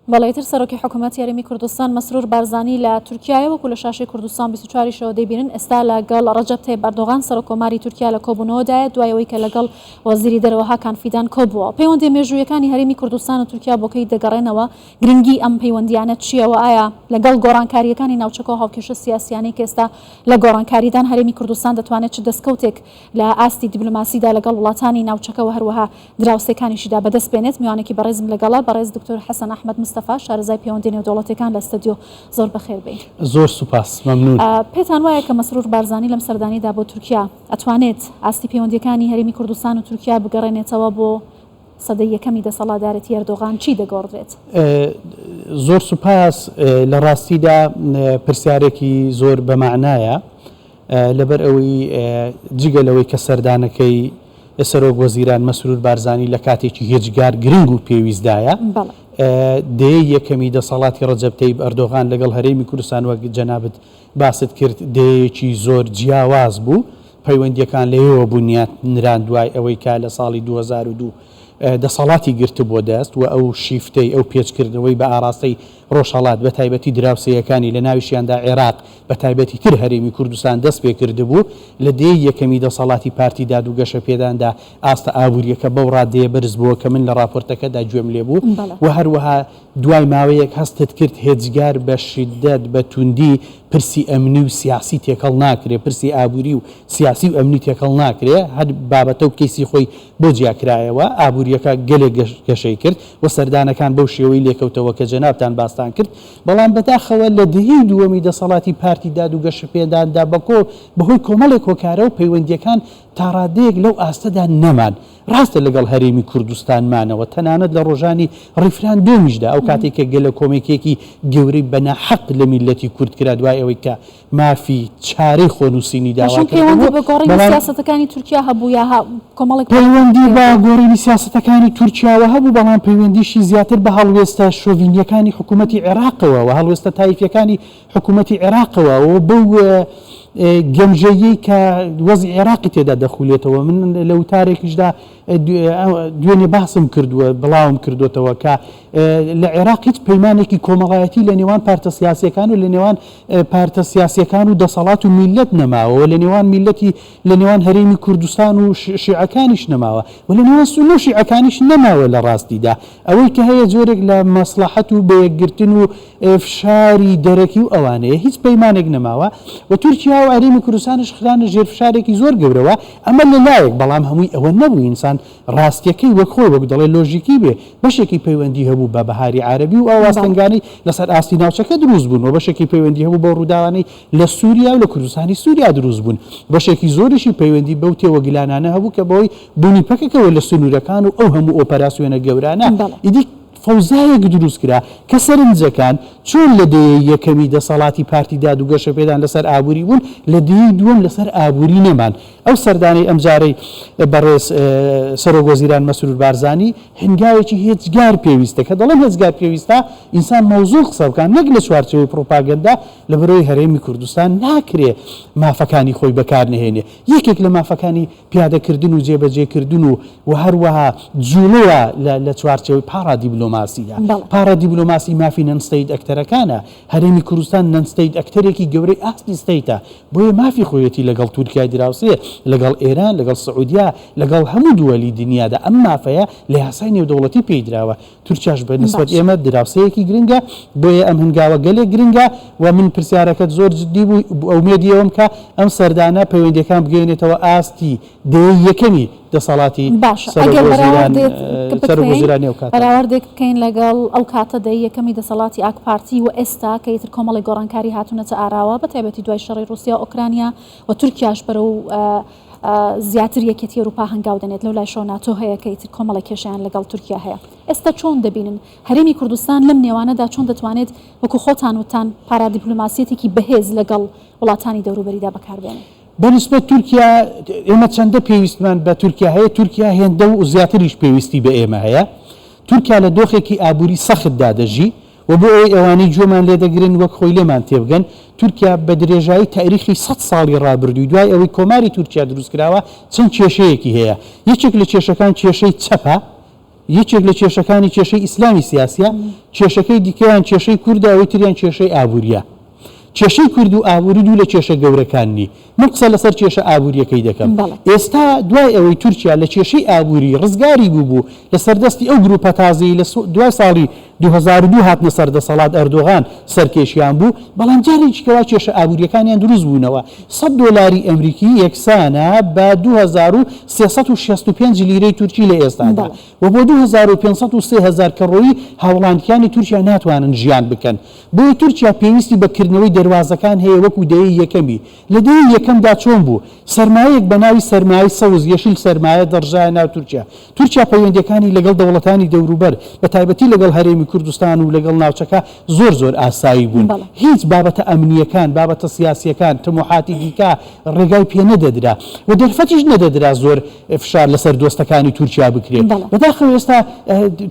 بەڵێ ئیتر سەرۆکی حکوومەتی هەرێمی کوردستان مەسرور بارزانی لە تورکیایە وەکو لە شاشەی کوردستان 24 یشەوە دەیبینن ئێستا لەگەڵ ڕەجەب تەیب ئەردۆغان سەرۆک کۆماری تورکیا لە کۆبوونەوەدایە دوای ئەوەی کە لەگەڵ وەزیری دەرەوە هاکان فیدان کۆبووەوە. پەیوەندییە مێژوویەکانی هەرێمی کوردستان و تورکیا بۆ کەی دەگەڕێنەوە؟ گرنگی ئەم پەیوەندییانە چییە و ئایا لەگەڵ گۆڕانکارییەکانی ناوچەکە و هاوکێشە سیاسییانەی کە ئێستا لە گۆڕانکاریدان هەرێمی کوردستان دەتوانێت چ دەستکەوتێک لە ئاستی دیبلۆماسیدا لەگەڵ وڵاتانی ناوچەکە و هەروەها دراوسێکانیشیدا بەدەست بێنێت؟ میوانێکی بەڕێزم لەگەڵە، بەڕێز دکتۆر حەسەن ئەحمەد مستەفا، شارەزای پەیوەندییە نێودەوڵەتییەکان لە ستەدیۆ. زۆر بەخێر بێی. زۆر سوپاس، مەمنوون. پێتان وایە کە مەسرور بارزانی لەم سەردانەیدا بۆ تورکیا ئەتوانێت ئاستی پەیوەندییەکانی هەرێمی کوردستان و تورکیا بگەڕێنێتەوە بۆ سەدەی یەکەمی دەسەڵاتدارێتی ئەردۆغان، چی دەگۆڕدرێت؟ زۆر سوپاس، لە ڕاستیدا پرسیارێکی زۆر بەمانایە، لەبەر ئەوەی جگە لەوەی کە سەردانەکەی سەرۆک وەزیران مەسرور بارزانی لە کاتێکی هێجگار گرنگ و پێویستدایە، دەیەی یەکەمی دەسەڵاتی ڕەجەب تەیب ئەردۆغان لەگەڵ هەرێمی کوردستان وەک جەنابت باست کرد دەیەیەکی زۆر جیاواز بوو، پەیوەندییەکان لەوێوە بونیات نران دوای ئەوەی کە لە ساڵی 2002 دەسەڵاتی گرتبووە دەست و ئەو شیفتەی ئەو پێچکردنەوەی بە ئاراستەی ڕۆژهەڵات بە تایبەتی دراوسێیەکانی لە ناویشیاندا عێراق بە تایبەتی تر هەرێمی کوردستان دەست پێ کردبوو لە دەیەی یەکەمی دەسەڵاتی پارتی داد و گەشەپێداندا ئاستە ئابوورییەکە بەو ڕادەیە بەرز بووە کە من لە ڕاپۆرتەکەدا گوێم لێ بوو و هەروەها دوای ماوەیەک هەستت کرد هێجگار بە شیددەت، بە توندی پرسی ئەمنی و سیاسی تێکەڵ ناکرێ، پرسی ئابووری و سیاسی و ئەمنی تێکەڵ ناکرێ، هەر بابەتە و کەیسی خۆی بۆ جیا کرایەوە، ئابوورییەکە گەلێک گەشەی کرد و سەردانەکان بەو شێوەی لێکەوتەوە کە جەنابتان باستان کرد، بەڵام بەداخەوە لە دەیەی دووەمی دەسەڵاتی پارتی داد و گەشەپێداندا بەکۆ بەهۆی کۆمەڵێک هۆکارەوە پەیوەندییەکان تاڕادەیەک لەو ئاستەدا نەمان. ڕاستە لەگەڵ هەرێمی کوردستان مانەوە، تەنانەت لە ڕۆژانی ڕیفراندۆمیشدا، ئەو کاتەی کە گەلەکۆمەکییەکی گەورەی بە ناحەق لە میللەتی کورد کرا دوای ئەوەی کە مافی چارەی خۆنووسینی داوا باشم کردبوو، پەیوەندی بە گۆڕینی بەڵام. سیاسەتەکانی تورکیا هەبوو یا کۆمەڵێک پەیوەندی پەیوەندی بە هەبوو؟ گۆڕینی سیاسەتەکانی تورکیاوە هەبوو، بەڵام پەیوەندیشی زیاتر بە هەڵوێستە شۆڤینییەکانی حکوومەتی عێراقەوە و هەڵوێستە تایفییەکانی حکوومەتی عێراقەوە و بەو گەمژەییەی کە وەزعی عێراقی تێدا دەخولێتەوە. من لە وتارێکیشدا دوێنێ باسم کردووە، بڵاوم کردووەتەوە کە لە عێراق هیچ پەیمانێکی کۆمەڵایەتی لە نێوان پارتە سیاسییەکان و لە نێوان پارتە سیاسییەکان و دەسەڵات و میللەت نەماوە و لە نێوان میللەتی لە نێوان هەرێمی کوردستان و شیعەکانیش نەماوە و لە نێوان سوننە و شیعەکانیش نەماوە لە ڕاستیدا ئەوەی کە هەیە جۆرێک لە مەسڵەحەت و بەیەکگرتن و فشاری دەرەکی و ئەوانەیە هیچ پەیمانێک نەماوە و تورکیا و هەرێمی کوردستانیش خرانە ژێر فشارێکی زۆر گەورەوە ئەمە لە لایەک بەڵام هەمووی ئەوە نەبوو ئینسان ڕاستیەکەی وەک خۆی وەک دەڵێ لۆژیکی بێ بەشێکی پەیوەندی هەبوو بە بەهاری عارەبی و ئەو ئاستەنگانەی لەسەر ئاستی ناوچەکە دروست بوون و بەشێکی پەیوەندی هەبوو بەو ڕووداوانەی لە سوریا و لە کوردستانی سوریا دروست بوون بەشێکی زۆریشی پەیوەندی بەو تێوەگلانانە هەبوو کە بەهۆی بوونی پەکەکەوە لە سنوورەکان و ئەو هەموو ئۆپەراسیۆنە گەورانە ئیدی فەوزایەک دروست کرا کە سەرنجەکان چۆن لە دەیەی یەکەمی دەسەڵاتی پارتی داد و گەشەپێدان لەسەر ئابووری بوون، لە دەیەی دووەم لەسەر ئابووری نەمان. ئەو سەردانەی ئەمجارەی بەڕێز سەرۆک وەزیران مەسرور بارزانی هەنگاوێکی هێجگار پێویستە. کە دەڵێم هێجگار پێویستە ئینسان مەوزوع قسە بکات نەک لە چوارچێوەی پڕوپاگەندە، لەبەرئەوەی هەرێمی کوردستان ناکرێ مافەکانی خۆی بەکار نەهێنێ. یەکێک لە مافەکانی پیادەکردن و جێبەجێکردن و و هەروەها جوڵەیە لە لە چوارچێوەی پاڕادیبلۆماسیدا. پاڕادیبلۆماسی مافی non state actor ەکانە. هەرێمی کوردستان non state actor ێکی گەورەی ئاستی state ە. بۆیە مافی خۆیەتی لەگەڵ تورکیای دراوسێ، لەگەڵ ئێران، لەگەڵ سعودیا، لەگەڵ هەموو دووەلی دنیادا ئەم مافەیە لە یاسای نێودەوڵەتی پێی دراوە. تورکیاش بە نسبەت ئێمە دراوسێیەکی گرنگە، بۆیە ئەم هەنگاوە گەلێک گرنگە و من پرسیارەکەت زۆر جدی بوو، ئومێدی ئەوەم کە ئەم سەردانە پەیوەندییەکان بگەیەنێتەوە ئاستی دەیەی یەکەمی دەسەڵاتی باشە سەرۆک ئەگەر وەزیران بەراوردێک سەرۆک بکەین وەزیرانی ئەو کاتە. بەراوردێک بکەین لەگەڵ ئەو کاتە دەیەی یەکەمی دەسەڵاتی ئاک پارتی و ئێستا کە ئیتر کۆمەڵێک گۆڕانکاری هاتوونەتە ئاراوە بە تایبەتی دوای شەڕی ڕووسیا و ئۆکرانیا و تورکیاش بەرەو زیاتر یەکێتی ئەوروپا هەنگاو دەنێت، لەو لایشەوە ناتۆ هەیە کە ئیتر کۆمەڵێک کێشەیان لەگەڵ تورکیا هەیە. ئێستا چۆن دەبینن هەرێمی کوردستان لەم نێوانەدا چۆن دەتوانێت وەکو خۆتان وتتان پارادیپلۆماسیەتێکی بەهێز لەگەڵ وڵاتانی دەوروبەریدا بەکاربێنێ؟ بە نیسبەت تورکیا، ئێمە چەندە پێویستمان بە تورکیا هەیە، تورکیا هێندە و زیاتریش پێویستی بە ئێمە هەیە. تورکیا لە دۆخێکی ئابووری سەختدا دەژی، و بۆ ئەوەی ئەوانەی گوێمان لێ دەگرن وەک خۆی لێمان تێبگەن، تورکیا بە درێژایی تاریخی سەت ساڵی ڕابردووی دوای ئەوەی کۆماری تورکیا دروست کراوە چەند کێشەیەکی هەیە. یەکێک لە کێشەکان کێشەی چەپە. یەکێک لە کێشەکانی کێشەی ئیسلامی سیاسیە، کێشەکەی دیکەیان کێشەی کوردە، ئەوەی تریان کێشەی ئابووریە. کێشەی کورد و ئابووری دوو لە کێشە گەورەکان نی. من قسە لەسەر کێشە ئابووریەکەی دەکەم. ئێستا دوای ئەوەی تورکیا لە کێشەی ئابووری ڕزگاری بووبوو لەسەر دەستی ئەو گرووپە تازەی لە دوای ساڵی 2002 هاتنە سەر دەسەڵات ئەردۆغان سەرکێشیان بوو، بەڵام جارێکی کەوا کێشە ئابووریەکانیان دروست بوونەوە. سەد دۆلاری ئەمریکی یەکسانە بە 2365 لیرەی تورکی لە ئێستادا و بۆ 2503 هەزار کەڕۆیی هاوڵانتیانی تورکیا ناتوانن ژیان بکەن. بۆیە تورکیا پێویستی بە کردنەوەی دەروازەکان هەیە وەکو دەیەی یەکەمی. لە دەیەی یەکەمدا چۆن بوو؟ سەرمایەیەک بە ناوی سەرمایەی سەوز، یەشیل سەرمایە، دەڕژایە ناو تورکیا. تورکیا پەیوەندییەکانی لەگەڵ دەوڵەتانی دەوروبەر، بە تایبەتی لەگەڵ هەرێمی کوردستان و لەگەڵ ناوچەکە زۆر زۆر ئاسایی بوون. هیچ بابەتە ئەمنییەکان، بابەتە سیاسییەکان، تموحاتی دیکە ڕێگای پێ نەدەدرا و دەرفەتیش نەدەدرا زۆر فشار لەسەر دۆستەکانی تورکیا بکرێ. بەداخەوە ئێستا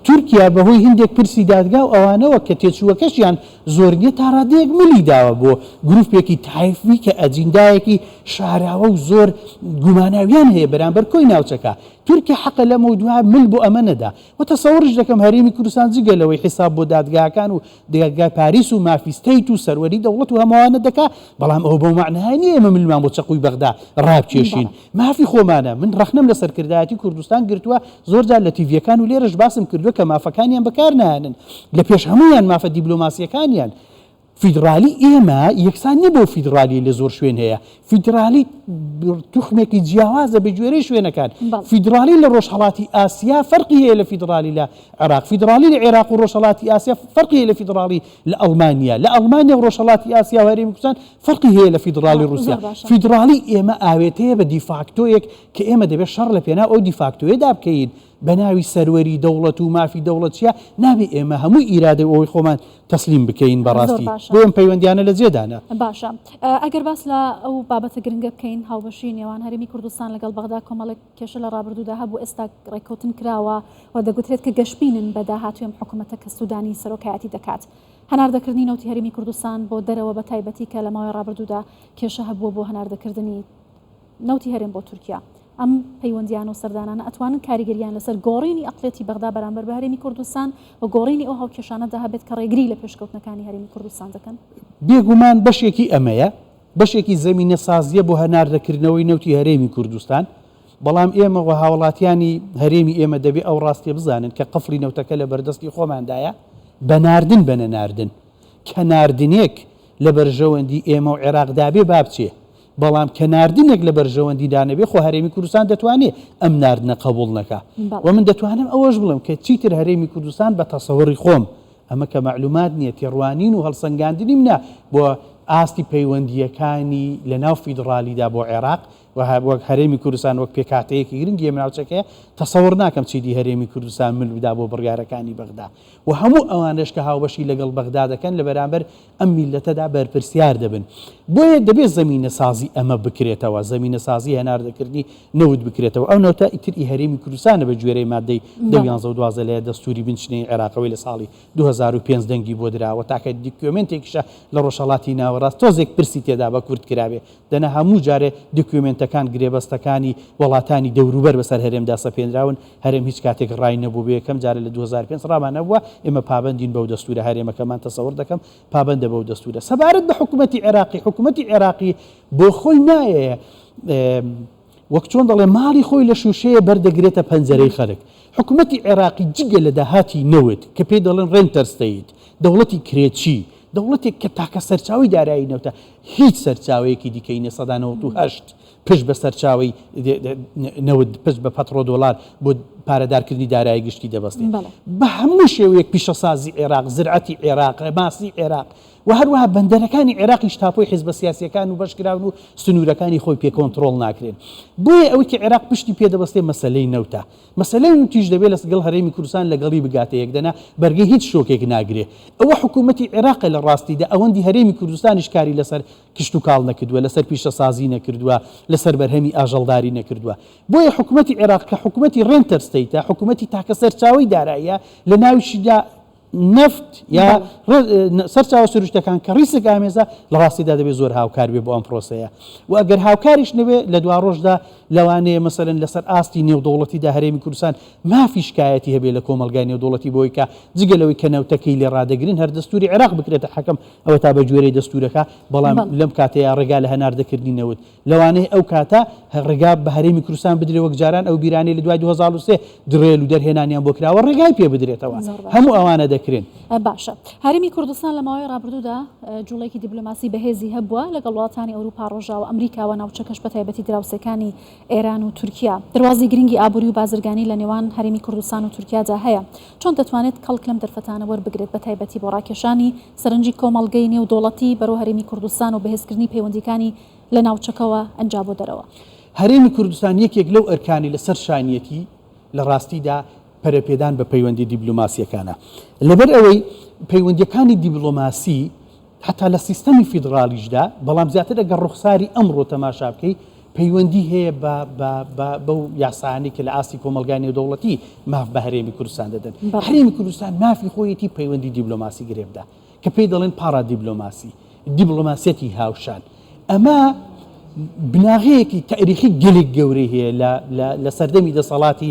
تورکیا بەهۆی هندێک پرسی دادگا و ئەوانەوە کە تێچووەکەشیان زۆر نییە تا ڕادەیەک ملی داوە بۆ گرووپێکی تایفی کە ئەجیندایەکی شاراوە و زۆر گوماناویان هەیە بەرامبەر کۆی ناوچەکە. تورکیا حەقە لەمەودوا مل بۆ ئەمە نەدا. و تەسەوڕیش دەکەم هەرێمی کوردستان جگە لەوەی حیساب بۆ دادگاکان و دادگای پاریس و مافی state و سەروەری دەوڵەت و هەمووانە دەکا، بەڵام ئەوە بەو مەعنایە نییە ئێمە ملمان بۆ چەقووی بەغدا ڕابکێشین. مافی خۆمانە. من ڕەخنەم لە سەرکردایەتی کوردستان گرتووە، زۆر جار لە تیڤییەکان و لێرەش باسم کردووە کە مافەکانیان بەکار نایەنن. لە پێش هەموویان مافە دیبلۆماسییەکانیان. فیدڕالی ئێمە یەکسان نیە بەو فیدڕالیەی لە زۆر شوێن هەیە. فیدڕالی توخمێکی جیاوازە بە گوێرەی شوێنەکان. فیدڕالی لە ڕۆژهەڵاتی ئاسیا فەرقی هەیە لە فیدڕالی لە عێراق. فیدڕالی لە عێراق و ڕۆژهەڵاتی ئاسیا فەرقی هەیە لە فیدڕاڵی لە ئەڵمانیا. لە ئەڵمانیا و ڕۆژهەڵاتی ئاسیا و هەرێمی کوردستان فەرقی هەیە لە فیدڕاڵی ڕووسیا. فیدڕالی ئێمە ئاوێتەیە بە دیفاکتۆیەک کە ئێمە دەبێت شەڕ لە پێناو ئەو دیفاکتۆیەدا بکەین. بە ناوی سەروەری دەوڵەت و مافی دەوڵەت چیە، نابێ ئێمە هەموو ئیرادە و ئەوەی خۆمان تەسلیم بکەین بە ڕاستی. بۆیە ئەم پەیوەندیانە لە جێدانە. باشە ئەگەر باس لە ئەو بابەتە گرنگە بکەین هاوبەشی نێوان هەرێمی کوردستان لەگەڵ بەغدا کۆمەڵێک کێشە لە ڕابردوودا هەبوو ئێستا ڕێککەوتن کراوە و دەگوترێت کە گەشبینن بە داهاتووی ئەم حکوومەتە کە سوودانی سەرۆکایەتی دەکات هەناردەکردنی نەوتی هەرێمی کوردستان بۆ دەرەوە بە تایبەتی کە لە ماوەی ڕابردوودا کێشە هەبووە بۆ هەناردەکردنی نەوتی هەرێم بۆ تورکیا. ئەم پەیوەندیانە و سەردانانە ئەتوانن کاریگەریان لەسەر گۆڕینی ئەقڵیەتی بەغدا بەرامبەر بە هەرێمی کوردستان و گۆڕینی ئەو هاوکێشانەدا هەبێت کە ڕێگری لە پێشکەوتنەکانی هەرێمی کوردستان دەکەن؟ بێگومان بەشێکی ئەمەیە، بەشێکی زەمینەسازییە بۆ هەناردەکردنەوەی نەوتی هەرێمی کوردستان، بەڵام ئێمە و هاوڵاتیانی هەرێمی ئێمە دەبێ ئەو ڕاستیە بزانن کە قفڵی نەوتەکە لە بەردەستی خۆماندایە بە ناردن بە نەناردن، کە ناردنێک لە بەرژەوەندی ئێمە و عێراقدا بێ با بچێ، بەڵام کە ناردنێک لە بەرژەوەندیدا نەبێ خۆ هەرێمی کوردستان دەتوانێ ئەم ناردنە قەبووڵ نەکا. و من دەتوانم ئەوەش بڵێم کە چیتر هەرێمی کوردستان بە تەسەوڕی خۆم، ئەمە کە مەعلوومات نییە، تێڕوانین و هەڵسەنگاندنی منە بۆ ئاستی پەیوەندییەکانی لە ناو فیدڕالیدا بۆ عێراق و وەک هەرێمی کوردستان وەک پێکهاتەیەکی گرنگی ئەم ناوچەکەیە، تەسەوڕ ناکەم چیدی هەرێمی کوردستان مل بدا بۆ بڕیارەکانی بەغدا و هەموو ئەوانەش کە هاوبەشی لەگەڵ بەغدا دەکەن لە بەرامبەر ئەم میللەتەدا بەرپرسیار دەبن. بۆیە دەبێت زەمینەسازی ئەمە بکرێتەوە، زەمینەسازی هەناردەکردنی نەوت بکرێتەوە. ئەو نەوتە ئیتر ئی هەرێمی کوردستانە بە گوێرەی مادەی دە و یانزە و 12 لە دەستووری بنچینەیی عێراقەوەی لە ساڵی 2005 دەنگی بۆ دراوە، تاکە دیکیۆمێنتێکیشە لە ڕۆژهەڵاتی ناوەڕاست تۆزێک پرسی تێدا بە کورد کرابێ. دەنا هەموو جارێ دکیۆمێنتەکان گرێبەستەکانی وەڵاتانی دەوروبەر بەسەر هەرێمدا سەپێنراون، هەرێم هیچ کاتێک ڕای نەبوو بۆ یەکەم جارە لە 2005 ڕامان نەبووە، ئێمە پابەندین بەو دەستورە هەرێمەکەمان تەسەور دەکەم پابەندە بەو دەستورە. سەبارەت بە حکومەتی عێراقی، حکومەتی عێراقی بۆ خۆی نایەیە وەک چۆن دەڵێ ماڵی خۆی لە شوشەیە بەردەگرێتە پەنجەرەی خەلک. حکومەتی عێراقی جگە لە داهاتی نەوت کە پێی دەڵێن renter state، دەوڵەتی کرێچی، دەوڵەتێک کە تاکە سەرچاوەی دارایی نەوتە، هیچ سەرچاوەیەکی دیکەی نیە، 98% پشت بە سەرچاوەی نەوت، پشت بە پەتڕۆدۆلار بۆ پارەدارکردنی دارایی گشتی دەبەستێ. بە هەموو شێوەیەک پیشەسازی عێراق، زرعەتی عێراق، ماسی عێراق و هەروەها بەندەرەکانی عێراقیش تاپۆی حیزبە سیاسییەکان و بەشکراون و سنوورەکانی خۆی پێ کۆنتڕۆڵ ناکرێن. بۆیە ئەوەی کە عێراق پشتی پێ دەبەستێ مەسەلەی نەوتە. مەسەلەی نوتیش دەبێ لەگەڵ هەرێمی کوردستان لەگەڵی بگاتە یەک دەنا بەرگەی هیچ شۆکێک ناگرێ. ئەوە حکوومەتی عێراقە لە ڕاستیدا ئەوەندی هەرێمی کوردستانیش کاری لەسەر کشتوکاڵ نەکردووە، لەسەر پیشەسازی نەکردووە، لەسەر بەرهەمی ئاژەڵداری نەکردووە. بۆیە حکوومەتی عێراق کە حکوومەتی renter state ە، حکوومەتی تاکە سەرچاوەی داراییە، لە ناویشیدا نەفت یا سەرچاوە سروشتەکان کە ڕیسک ئامێزە، لە ڕاستیدا دەبێ زۆر هاوکار بێ بۆ ئەم پرۆسەیە و ئەگەر هاوکاریش نەبێ لە دواڕۆژدا. لەوانەیە مەسەلەن لەسەر ئاستی نێودەوڵەتیدا هەرێمی کوردستان مافی شکایەتی هەبێ لە کۆمەڵگای نێودەوڵەتی بۆی کە جگە لەوەی کە نەوتەکەی لێ ڕادەگرن هەر دەستوری عێراق بکرێتە حەکەم ئەوەتا بە گوێرەی دەستورەکە بەڵام لەم کاتەیا ڕێگا لە هەناردەکردنی نەوت لەوانەیە ئەو کاتە ڕێگا بە هەرێمی کوردستان بدرێ وەک جاران ئەو بیرانەی لە دوای 2003 دڕێل و دەرهێنانیان بۆ کراوە ڕێگای پێ بدرێتەوە هەموو ئەوانە دەکرێن. باشە هەرێمی کوردستان لە ماوەی ڕابردوودا جوڵەیەکی دیبلۆماسی بەهێزی هەبووە لەگەڵ وڵاتانی ئەوروپا، ڕۆژاوا، ئەمریکا و ناوچەکەش بەتایبەتی دراوسێکانی ئێران و تورکیا. دەروازی گرنگی ئابووری و بازرگانی لە نێوان هەرێمی کوردستان و تورکیادا هەیە. چۆن دەتوانێت کەڵک لەم دەرفەتانە وەربگرێت بەتایبەتی بۆ ڕاکێشانی سەرنجی کۆمەڵگەی نێودەوڵەتی بەرەو هەرێمی کوردستان و بەهێزکردنی پەیوەندییەکانی لە ناوچەکەوە ئەنجا بۆ دەرەوە؟ هەرێمی کوردستان یەکێک لەو ئەرکانەی لەسەر شانیەتی لە ڕاستیدا پەرەپێدان بە پەیوەندی دیبلۆماسییەکانە. لەبەر ئەوەی پەیوەندییەکانی دیبلۆماسی هەتا لە سیستەمی فیدڕاڵیشدا، بەڵام زیاتر ئەگەر ڕوخساری ئەمڕۆ تەماشا بکەی، پەیوەندی هەیە بە بە بە بەو یاسایانەی کە لە ئاستی کۆمەڵگای نێودەوڵەتی ماف بە هەرێمی کوردستان دەدەن. هەرێمی کوردستان مافی خۆیەتی پەیوەندی دیبلۆماسی گرێ بدا. کە پێی دەڵێن پاڕادیبلۆماسی، دیبلۆماسیەتی هاوشان. ئەمە بناغەیەکی تاریخی گەلێک گەورەی هەیە لە لە سەردەمی دەسەڵاتی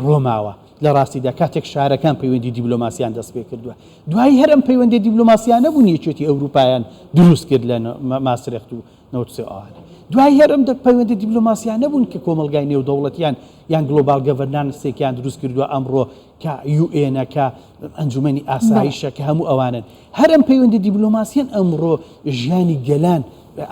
ڕۆماوە. لە ڕاستیدا کاتێک شارەکان پەیوەندی دیبلۆماسیان دەست پێ کردووە، دوایی هەر ئەم پەیوەندیە دیبلۆماسیانە بوون یەکێتی ئەوروپایان دروست کرد لە ماسترێخت و 93 ئەوانە. دوایی هەر ئەم پەیوەندی دیبلۆماسیانە بوون کە کۆمەڵگای نێودەوڵەتیان یان global governance ێکیان دروست کردووە ئەمڕۆ کە UN ە، کە ئەنجومەنی ئاسایشە، کە هەموو ئەوانەن. هەر ئەم پەیوەندی دیبلۆماسیەن ئەمڕۆ ژیانی گەلان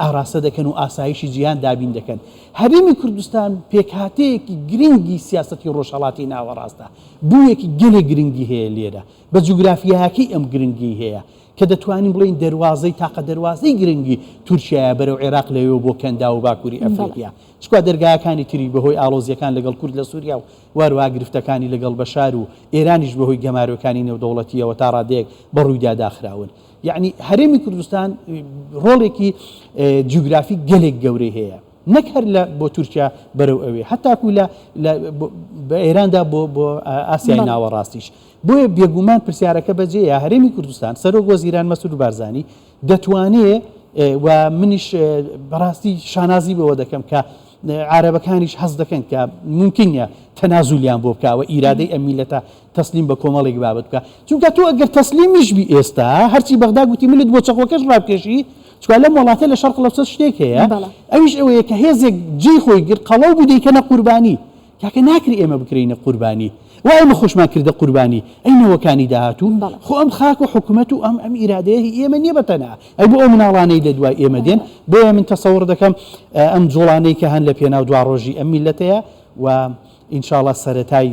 ئاراستە دەکەن و ئاسایشی جیهان دابین دەکەن. هەرێمی کوردستان پێکهاتەیەکی گرنگی سیاسەتی ڕۆژهەڵاتی ناوەڕاستە. بوویەکی گەلێک گرنگی هەیە لێرە. بە جوگرافیایەکەی ئەم گرنگیی هەیە کە دەتوانین بڵێین دەروازەی تاقە دەروازەی گرنگی تورکیایە بەرەو عێراق لەوێوە بۆ کەنداو و باکووری ئەفریقیا. چکوا دەرگایەکانی تری بەهۆی ئاڵۆزییەکان لەگەڵ کورد لە سووریا و وەهەروەها گرفتەکانی لەگەڵ بەشار و ئێرانیش بەهۆی گەمارۆکانی نێودەوڵەتییەوە تا ڕادەیەک بە ڕوویدا داخراون. یەعنی هەرێمی کوردستان ڕۆڵێکی جیوگرافی گەلێک گەورەی هەیە نەک هەر لە بۆ تورکیا بەرەو ئەوێ هەتاکو لە بە ئێراندا بۆ بۆ ئاسیای ناوەڕاستیش. بۆیە بێگومان پرسیارەکە بەجێیە هەرێمی کوردستان سەرۆک وەزیران مەسرور بارزانی دەتوانێ و منیش بەڕاستی شانازی بەوە دەکەم کە عارەبەکانیش هەست دەکەن کە مومکین نیە تەنازولیان بۆ بکا و ئیرادەی ئەم میللەتە تەسلیم بە کۆمەڵێک بابەت بکا چونکە تۆ ئەگەر تەسلیمیش بی ئێستا هەرچی بەغدا گوتی ملت بۆ چەقۆکەش ڕابکێشی چونکە لەم وڵاتە لە شەرق لەوسەت شتێک هەیە ئەویش ئەوەیە کە هێزێک جێی خۆی گرت قەڵەو بوو دەیکەنە قوربانی کاکە ناکرێ ئێمە بکرێینە قوربانی وا ئێمە خۆشمان کردە قوربانی ئەی نەوەکانی داهاتوو خۆ ئەم خاک و حکومەت و ئەم ئەم ئیرادەیە هی ئێمە نییە بە تەنها ئەی بۆ ئەو مناڵانەی لە دوای ئێمە دێن بۆیە من تەسەوڕ دەکەم ئەم جوڵانەی کە هەن لە پێناو دواڕۆژی ئەم میللەتەیە و ئینشاڵا سەرەتای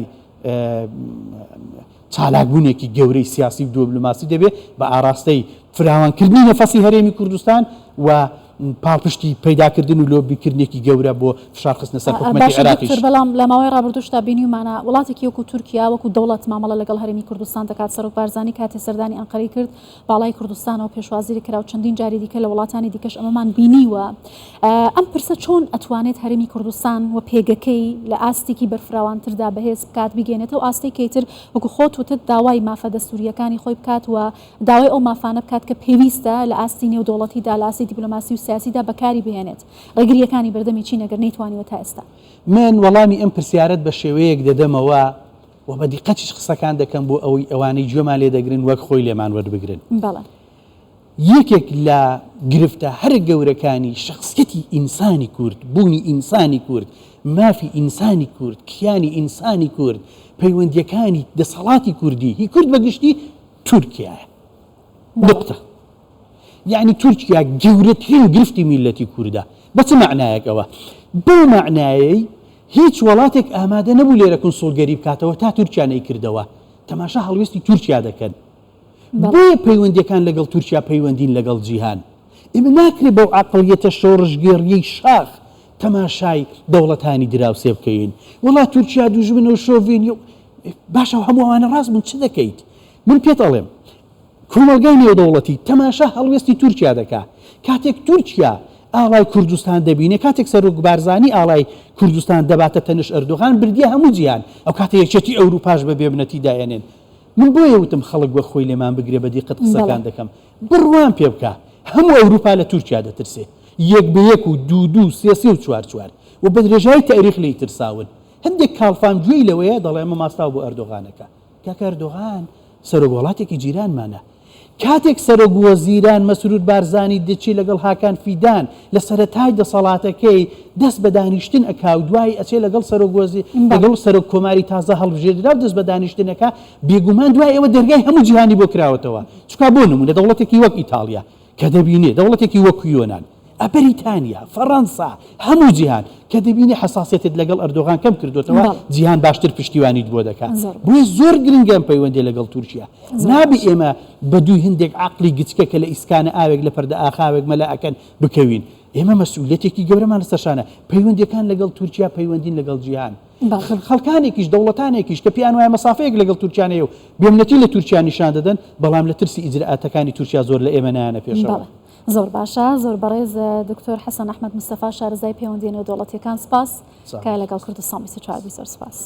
چالاکبوونێکی گەورەی سیاسی و دۆبلوماسی دەبێت بە ئاراستەی فراوانکردنی نەفەسی هەرێمی کوردستان و پاڵپشتی پەیداکردن و لۆبیکردنێکی گەورە بۆ فشارخستنە سەر حکومەتی باشە عێراقیش. دکتۆر بەڵام لە ماوەی ڕابردووشدا بینیومانە وڵاتێکی وەکو تورکیا وەکو دەوڵەت مامەڵە لەگەڵ هەرێمی کوردستان دەکات سەرۆک بارزانی کاتێ سەردانی ئەنقەرەی کرد باڵای کوردستانەوە پێشوازی لێکرا و چەندین جاری دیکە لە وڵاتانی دیکەش ئەمەمان بینیوە ئەم پرسە چۆن ئەتوانێت هەرێمی کوردستان و پێگەکەی لە ئاستێکی بەرفراوانتردا بەهێز بکات بیگەێنێتەوە ئاستێک کە ئیتر وەکو خۆت وتت داوای مافە دەستورییەکانی خۆی بکات و داوای ئەو مافانە بکات کە پێویستە لە ئاستی نێودەوڵەتیدا لە ئاستی دیپلۆماسی و سیاسیدا بەکاری بهێنێت ڕێگرییەکانی بەردەمی چین ئەگەر نەیتوانیوە تا ئێستا؟ من وەڵامی ئەم پرسیارەت بە شێوەیەک دەدەمەوە و بە دیقەتیش قسەکان دەکەم بۆ ئەوەی ئەوانەی گوێمان لێ دەگرن وەک خۆی لێمان وەربگرن. بەڵێ. یەکێک لە گرفتە هەرە گەورەکانی شەخسیەتی ئینسانی کورد، بوونی ئینسانی کورد، مافی ئینسانی کورد، کیانی ئینسانی کورد، پەیوەندییەکانی دەسەڵاتی کوردی، هی کورد بە گشتی، تورکیایە. نوقتە. یەعنی تورکیا گەورەترین گرفتی میللەتی کوردە. بە چ مەعنایەک ئەوە؟ بەو مەعنایەی هیچ وەڵاتێک ئامادە نەبوو لێرە کونسوڵگەری بکاتەوە تا تورکیا نەیکردەوە. تەماشا هەڵوێستی تورکیا دەکەن. بۆیە پەیوەندیەکان لەگەڵ تورکیا پەیوەندین لەگەڵ جیهان. ئێمە ناکرێ بەو عەقڵیەتە شۆڕشگێڕیەی شاخ تەماشای دەوڵەتانی دراوسێ بکەین. وەڵا تورکیا دوژمنە و شۆڤێنیە و باشە هەموو ئەوانە ڕاست بوون چ دەکەیت؟ من پێت ئەڵێم کۆمەڵگای نێودەوڵەتی تەماشا هەڵوێستی تورکیا دەکا. کاتێک تورکیا ئاڵای کوردستان دەبینێ، کاتێک سەرۆک بارزانی ئاڵای کوردستان دەباتە تەنش ئەردۆغان بردیە هەموو جیهان، ئەوکاتە یەکێتی ئەوروپاش بە بێبنەتی دایەنێن. من بۆیە وتم خەڵک وەک خۆی لێمان بگرێ بە دیقەت قسەکان دەکەم. بڕوام پێ بکە هەموو ئەوروپا لە تورکیا دەترسێ. یەک بە یەک و دوو دوو سێ سێ و چوار چوار. و بە درێژایی تاریخ لێی ترساون. هەندێک کاڵفام گوێی لەوەیە دەڵێ ئەمە ماستاو بۆ ئەردۆغان ئەکا. کاکە ئەردۆغان سەرۆک وەڵاتێکی جیرانمانە. کاتێک سەرۆک وەزیران مەسرور بارزانی دەچێ لەگەڵ هاکان فیدان لە سەرەتای دەسەڵاتەکەی دەست بە دانیشتن ئەکا و دوایی ئەچێ لەگەڵ سەرۆک وەزیر لەگەڵ سەرۆک کۆماری تازە هەڵبژێردراو دەست بە دانیشتن ئەکا بێگومان دوای ئەوە دەرگای هەموو جیهانی بۆ کراوەتەوە چونکا بۆ نمونە دەوڵەتێکی وەک ئیتاڵیا کە دەبینێ دەوڵەتێکی وەکو یۆنان، بەریتانیا، فەڕەنسا، هەموو جیهان کە دەبینێ حەساسیەتت لەگەڵ ئەردۆغان کەم کردۆتەوە جیهان باشتر پشتیوانیت بۆ دەکا. بۆیە زۆر گرنگە ئەم پەیوەندیە لەگەڵ تورکیا. نابێ ئێمە بە دووی هندێک عەقڵی گچکە کە لە ئیسکانە ئاوێک لە پردە ئاخاوێک مەلا ئەکەن بکەوین. ئێمە مەسئولیەتێکی گەورەمان لەسەر شانە. پەیوەندیەکان لەگەڵ تورکیا پەیوەندین لەگەڵ جیهان. خەڵکانێکیش، دەوڵەتانێکیش کە پێیان وایە مەسافەیەک لەگەڵ تورکیا نەیە و بێمنەتی لە تورکیا نیشان دەدەن، بەڵام لە ترسی ئیجرائاتەکانی تورکیا زۆر لە ئێمە نایەنە پێشەوە. بەڵێ زۆر باشە زۆر بەڕێز دکتۆر حەسەن ئەحمەد مستەفا شارەزای پەیوەندیە نێودەوڵەتیەکان سپاس کە لەگەڵ کوردستان 24 بووی زۆر سپاس.